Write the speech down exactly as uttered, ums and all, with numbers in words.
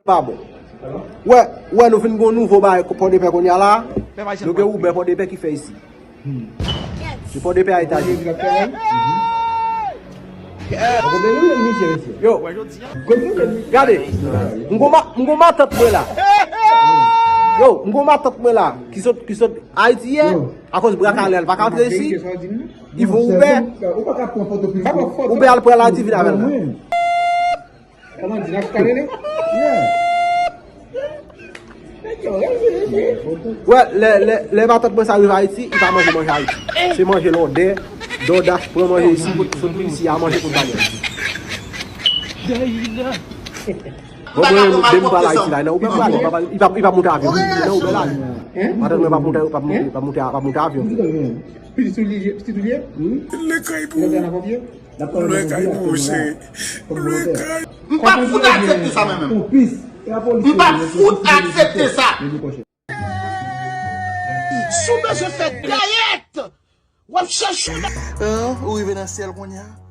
pa bon. Wè, wè, nou fin gon nouvo bagay Pòdepè kounye a la. Nou gen Uber Pòdepè ki fè isi. Se Pòdepè a Etazini. Yo, gade, m gon ma-, m gon matant mwen la. Yo, m gon matant mwen la ki sot, ki sot Ayiti yè, akoz bra kale l pa ka antre isi. Li voye Uber. Uber al pran l Ayiti vin avè l la. Kòman di n ap pale li? Wè, lè, lè, lè matant mwen sa rive Ayiti, li pa manje manje Ayiti. Se manje lòdè, DoorDash pran manje isi, sot isi a manje pou l ba li. Bon, mwen, depi m pral Ayiti la, nan Uber m prale, li pa, li pa, li pa monte avyon, li nan Uber la. Matant mwen pa monte, pa monte, pa monte, pa monte avyon. Pitit ou li ye, pitit ou li ye? Lè kay pou ou. Lè kay pou ou, cheri. Lè kay. M p ap fout aksepte sa mwen menm. M p ap fout aksepte sa. Si w bezwen fè dayèt, w ap chèche. Ah, ou rive nan syèl kounye a?